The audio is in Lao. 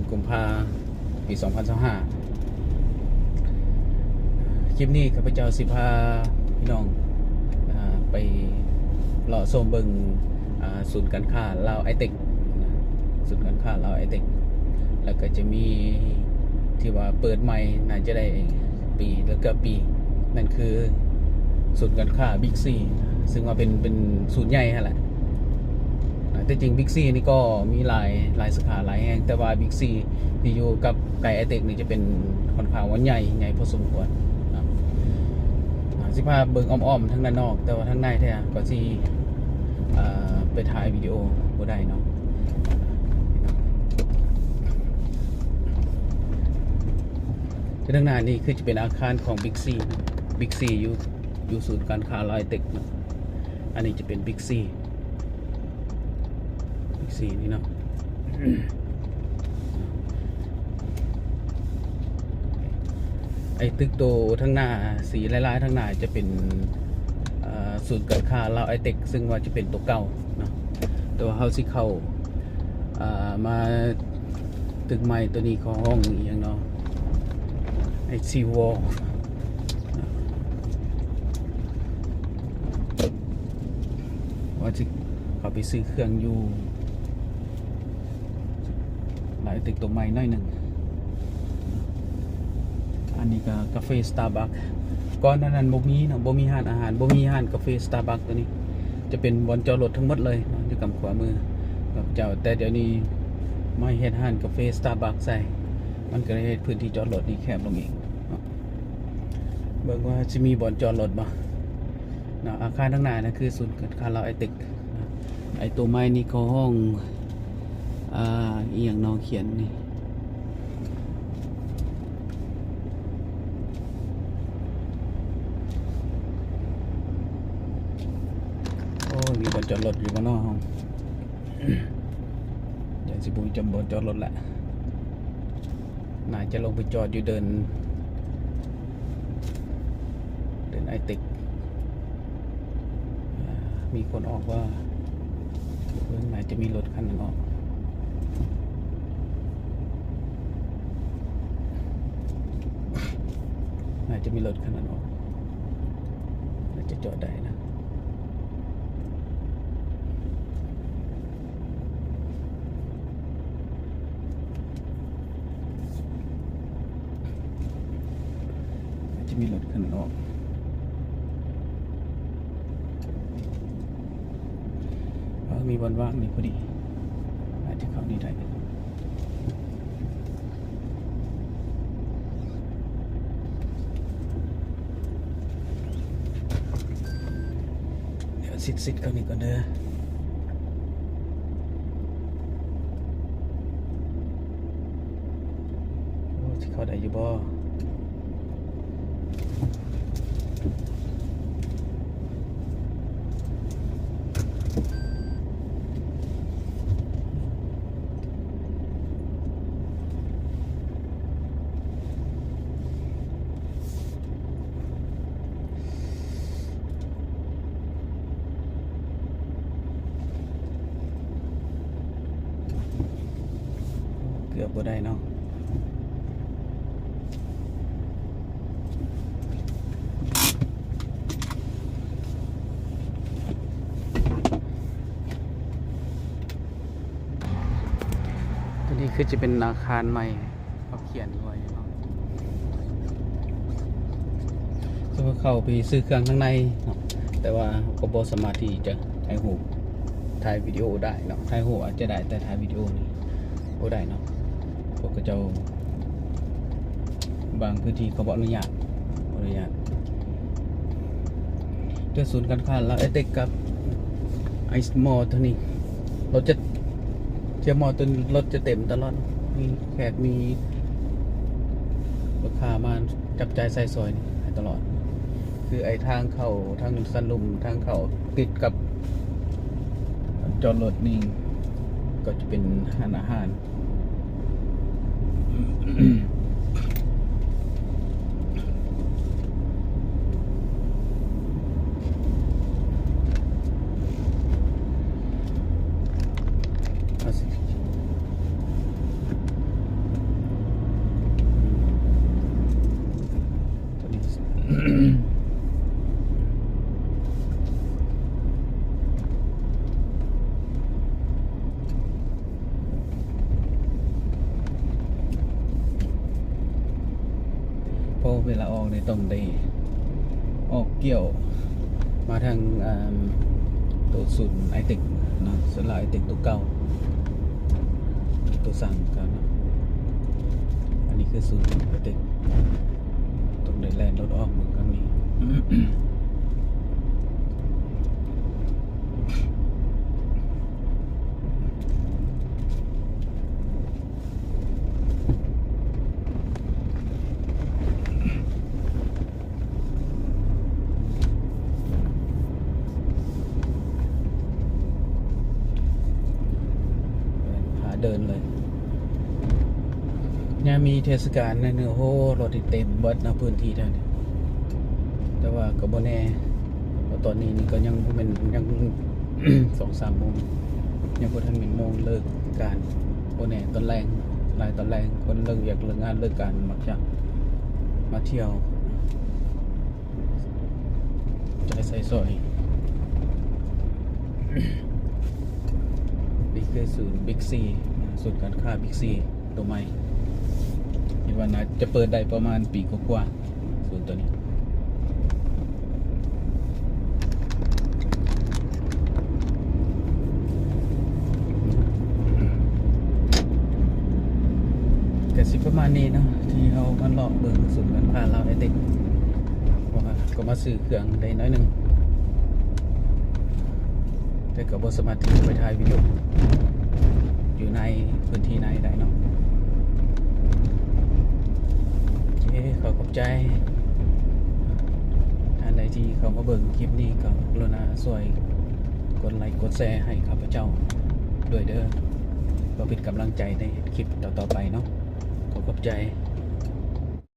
ກຸມພາ ປີສອງພັນຊາວຫ້າ. ຄລິບນີ້ຂ້າພະເຈົ້າຊິພາພີ່ນ້ອງ ອາ ໄປເລາະຊົມເບິ່ງ ອາ ສູນການຄ້າລາວໄອເຕັກ ນະ ສູນການຄ້າລາວໄອເຕັກ ແລ້ວກໍຈະມີທີ່ວ່າເປີດໃໝ່ ໜ້າຈະໄດ້ປີ ຫຼື ເກືອບປີ ນັ້ນຄືສູນການຄ້າບິກຊີ ຊຶ່ງວ່າເປັນ ເປັນສູນໃຫຍ່ຫັ້ນແຫຼະ. ອາ ແຕ່ຈິງບິກຊີນີ້ກໍມີຫຼາຍ ຫຼາຍສາຂາ ຫຼາຍແຫ່ງ ແຕ່ວ່າບິກຊີທີ່ຢູ່ກັບໃກ້ໄອເຕັກນີ້ຈະເປັນຂ້ອນຂ້າງວ່າໃຫຍ່ ໃຫຍ່ພໍສົມຄວນເນາະ. ອາ ຊິພາເບິ່ງອ້ອມໆທາງດ້ານນອກ ແຕ່ວ່າທາງໃນແທ້ກໍຊິ ເອີ ໄປຖ່າຍວິດີໂອບໍ່ໄດ້ເນາະ. ຄືທາງໜ້ານີ້ຄືຈະເປັນອາຄານຂອງບິກຊີເນາະ ບິກຊີຢູ່ ຢູ່ສູນການຄ້າລາວໄອເຕັກເນາະ. ອັນນີ້ຈະເປັນບິກຊີ ບິກຊີນີ້ເນາະ. ໄອ້ຕຶກໂຕທາງໜ້າ ສີລາຍໆທາງໜ້າຈະເປັນ ເອີ ສູນການຄ້າລາວໄອເຕັກ ຊຶ່ງວ່າຈະເປັນໂຕເກົ່າເນາະ ແຕ່ວ່າເຮົາຊິເຂົ້າ ເອີ ມາຕຶກໃໝ່ໂຕນີ້ ເຂົາຮ້ອງອີ່ຫຍັງເນາະ ໄອ້ຊີວໍ ວ່າຊິເຂົ້າໄປຊື້ເຄື່ອງຢູ່ ລາວໄອເຕັກໂຕໃໝ່ໜ້ອຍໜຶ່ງ. ອັນນີ້ກໍກາເຟສະຕາບັກ ກ່ອນໜ້ານັ້ນບໍ່ມີເນາະ ບໍ່ມີຮ້ານອາຫານ ບໍ່ມີຮ້ານກາເຟສະຕາບັກ. ໂຕນີ້ຈະເປັນບ່ອນຈອດລົດທັງໝົດເລີຍເນາະ ຢູ່ກຳຂວາມືຂອງເຈົ້າ ແຕ່ດຽວນີ້ມາເຮັດຮ້ານກາເຟສະຕາບັກໃສ່ ມັນກໍເຮັດພື້ນທີ່ຈອດລົດນີ້ແຄບລົງອີກເນາະ. ເບິ່ງວ່າຊິມີບ່ອນຈອດລົດບໍ່ເນາະ. ອາຄານທາງໜ້ານັ້ນຄືສູນການຄ້າລາວໄອເຕັກ. ໄອ້ໂຕໄມ້ນີ້ເຂົາຮ້ອງ ອ່າ ອີ່ຫຍັງເນາະ ຂຽນນີ້. ໂອ້ຍ ມີບ່ອນຈອດລົດຢູ່ບໍ່ເນາະເຮົາ? ດຽວຊິບໍ່ມີຈຳບ່ອນຈອດລົດແຫຼະ. ໜ້າຈະລົງໄປຈອດຢູ່ເດີ່ນ ເດີ່ນໄອເຕັກ. ອ່າ ມີຄົນອອກວ່າ ເບິ່ງ ໜ້າຈະມີລົດຄັນໜຶ່ງອອກ ໜ້າຈະມີລົດຄັນໜຶ່ງອອກ ໜ້າຈະຈອດໄດ້ນະ. ອາດຈະມີລົດຄັນອອກ. ເອີ ມີບ່ອນວ່າງນີ້ພໍດີ ອາດຈະເຂົ້ານີ້ໄດ້. ດຽວຊິດໆເຂົ້ານີ້ກ່ອນເດີ. ໂອ້ ຊິເຂົ້າໄດ້ຢູ່ບໍ່? ເກືອບບໍ່ໄດ້ເນາະ. ຕົວນີ້ຄືຈະເປັນອາຄານໃໝ່ ເຂົາຂຽນໄວ້ເນາະ. ຄືເຂົ້າໄປຊື້ເຄື່ອງທາງໃນເນາະ ແຕ່ວ່າເຮົາກໍບໍ່ສາມາດທີ່ຈະຖ່າຍຮູບ ຖ່າຍວິດີໂອໄດ້ເນາະ. ຖ່າຍຮູບອາດຈະໄດ້ ແຕ່ຖ່າຍວິດີໂອນີ້ບໍ່ໄດ້ເນາະ. ພວກເຂົາເຈົ້າ ບາງພື້ນທີ່ເຂົາບໍ່ອະນຸຍາດ ບໍ່ອະນຸຍາດ. ແຕ່ສູນການຄ້າລາວໄອເຕັກກັບໄອມໍໂຕນີ້ ລົດຈະ ເຊຍມໍໂຕນີ້ລົດຈະເຕັມຕະຫຼອດ ມີແຂກ ມີລູກຄ້າມາຈັບຈ່າຍໃຊ້ສອຍນີ້ໃຫ້ຕະຫຼອດ. ຄືໄອ້ທາງເຂົ້າ ທາງສັນລຸ່ມ ທາງເຂົ້າຕິດກັບຈອດລົດນີ້ ກໍຈະເປັນຮ້ານອາຫານ. ເອົາຊິ ເອົາຊິ ເອົາຊິ ເວລາອອກນີ້ຕ້ອງໄດ້ອອກກ່ຽວມາທາງ ອ່າ ໂຕສູນໄອເຕັກເນາະ, ສ່ວນຫຼາຍໄອເຕັກໂຕເກົ່າ ໂຕສັ່ງເກົ່າເນາະ. ອັນນີ້ຄືສູນໄອເຕັກ ຕ້ອງໄດ້ແລ່ນລົດອອກເບິ່ງຂ້າງນີ້. ພາເດີນເລີຍ. ຍາມມີເທດສະການນັ້ນ ໂອ້ໂຫ ລົດນີ້ເຕັມເບິດເນາະ ພື້ນທີ່ແຖວນີ້. ແຕ່ວ່າກໍບໍ່ແນ່ ເພາະຕອນນີ້ນີ້ກໍຍັງບໍ່ແມ່ນ ຍັງ ສອງສາມໂມງ ຍັງບໍ່ທັນແມ່ນໂມງເລີກການ. ບໍ່ແນ່ຕອນແລງ ຫຼາຍຕອນແລງ ຄົນເລີກວຽກເລີກງານເລີກການ ມັກຈະມາທ່ຽວ ໃຈໃສ່ສອຍ. ນີ້ຄືສູນບິກຊີ ສູນການຄ້າບິກຊີໂຕໃໝ່ ຄິດວ່າໜ້າຈະເປີດໄດ້ປະມານປີກວ່າໆ ສູນໂຕນີ້. ກະຊິປະມານນີ້ເນາະ ທີ່ເຮົາມາເລາະເບິ່ງສູນການຄ້າລາວໄອເຕັກ ເພາະວ່າກໍມາຊື້ເຄື່ອງໄດ້ໜ້ອຍໜຶ່ງ ແຕ່ກໍບໍ່ສາມາດທີ່ຈະໄປຖ່າຍວິດີໂອຢູ່ໃນພື້ນທີ່ໃນໄດ້ເນາະ. ໂອເຄ ຂໍຂອບໃຈ ທ່ານໃດທີ່ເຂົ້າມາເບິ່ງຄລິບນີ້ ກໍກະລຸນາຊ່ວຍກົດໄລກົດແຊໃຫ້ຂ້າພະເຈົ້າດ້ວຍເດີ້ ເພື່ອເປັນກຳລັງໃຈໃນຄລິບຕໍ່ໆໄປເນາະ. ຂໍຂອບໃຈ.